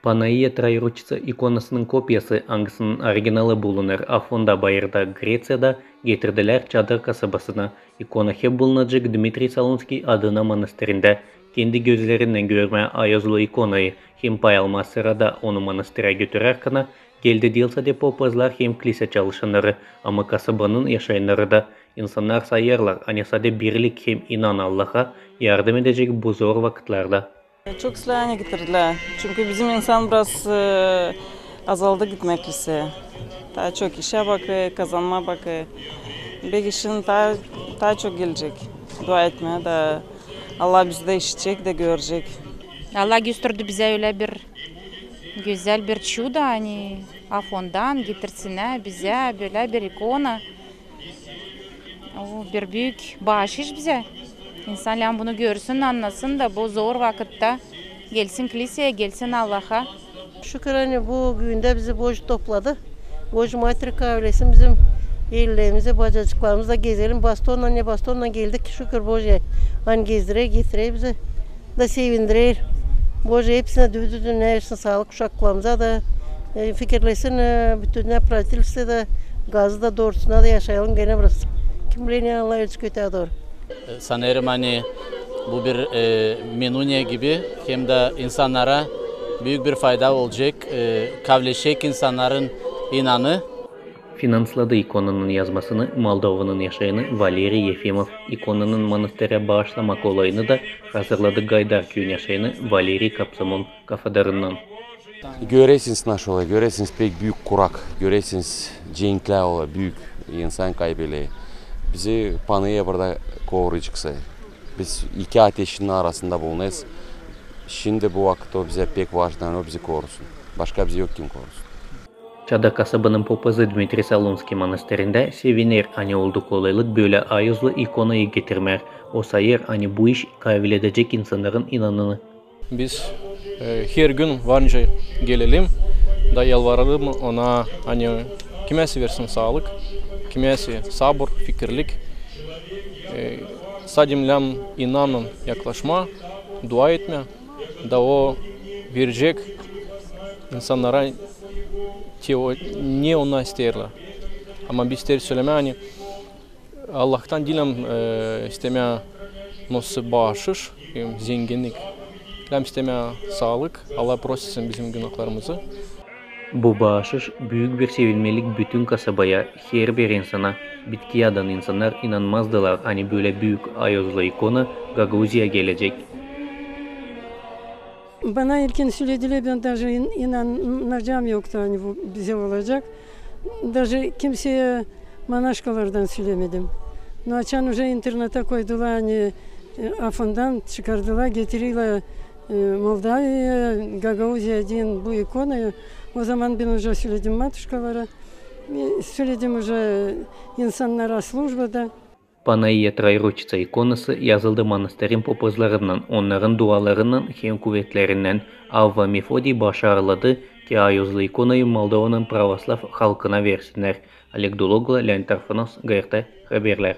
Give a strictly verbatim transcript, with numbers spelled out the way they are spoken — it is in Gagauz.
Panaia Troiruçitsa ikonasının kopiyası, angısının originalı bulunêr Afonda bayırda, Greţiyada, getirdilär Çadır kasabasına. İkona hep bulunacek Dmitriy Solunskiy adına manastırında. Kendi gözlerinnän görmää ayozlu ikonayı hem pay almaa sırada onu manastıra götürärkän geldi diil sade popazlar hem klisä çalışannarı, ama kasabanın yaşayannarı da. İnsannar sayêrlar, ani sade birlik hem inan Allaha yardım edecek bu zor vakıtlarda. Çok islää, ani getirdilär. Çünkü bizim insan biraz, e, azaldı gitmää kliseyä. Taa çok işä bakêr, kazanmaa bakêr. Beki şindi taa, taa çok gelecek. Dua etmää da Allah bizi dä işidecek dä görecek. Allah gösterdi bizä ölä bir gözäl bir çudo, ani Afondan getirsinä bizä bölä bir ikona. O bir büük baaşış bizä. İnsan lääzım bunu görsün, annasın da bu zor vakıtta gelsin kliseyä, gelsin Allaha. Şükür, ani bu gündä bizi Božu topladı. Božu Mater kaavilesin bizim ellerimizä, bacacıklarımızla gezelim. Bastonnan, ne bastonnan geldik, şükür Božuya. Ani gezdirä, getirä bizi da sevindirä. Božu hepsinä düzgün, ne versin saalık uşaklarımıza da, e, fikirlesin, e, bütünnä pravilstvä da, gazı da doorusuna da yaşayalım genä biraz. Kim biler, ne Allah verecek öteyä dooru. E, sanêrım, ani bu bir, e, menuniya gibi hem dä insannara büük bir fayda olacek, e, kaavileşecek insannarın inanı. Finansladı ikonanın yazmasını Moldovanın yaşayanı Valeriy Yefimov. İkonanın manastıra baaşlamak olayını da hazırladı Gaydar küüyün yaşayanı Valeriy Kapsamon Kafadarından. Görersiniz, naşey olêr, görersiniz, pek büük kurak, görersiniz, cenklär olêr, büük insan kaybelêr. Bizi Panaia burada koruyacek. Biz iki ateşin arasında bulunêrız. Şindi bu vakıt o bizä pek vajnı, o bizi korusun. Başka bizi yok kim korusun. Çadır kasabanın popazı Dmitriy Solunskiy manastırında seviner, ani oldu kolaylık bölä ayozlu ikonayı getirmää. O sayêr, ani bu iş kaaviledecek insannarın inanını. Biz, e, her gün var nicä gelelim da yalvaralım ona, ani kimäsä versin saalık, kimäsä sabur, fikirlik. E, sade lääzım inannan yaklaşmaa, dua etmää, da o verecek insannara te o, ne onnar isteerlär. Ama biz isteeriz sölemää, ani Allahtan diil lääzım, e, istemää nasıl baaşış, e, zenginnik. Lääzım istemää saalık, Allah prositsin bizim günahlarımızı. Bu baaşış büük bir sevinmelik bütün kasabaya, herbir insana. Bitkiyädän insannar inanmazdılar, ani bölä büük ayozlu ikona Gagauziyaya gelecek. Bana ilkin söledilär, bän daje in-, inanacam yoktu, ani bu bizä olacek. Daje kimseyä, manaşkalardan sölemedim. No açan uje interneta koydular, ani, e, Afondan çıkardılar, getirilär, e, Moldaviyaya, Gagauziya deyni bu ikonayı. O zaman bän uje söledim matuşkalara. E, söledim uje insannara slujbada. Panaia Troiruçitsa ikonası yazıldı manastırın popazlarınnan, onnarın dualarınnan hem kuvetlerinnän. Avva Mefodiy başarladı, ki ayozlu ikonayı Moldovanın pravoslav halkına versinnär. Oleg Duloglu, Leonid Tarfanos, G R T haberlär.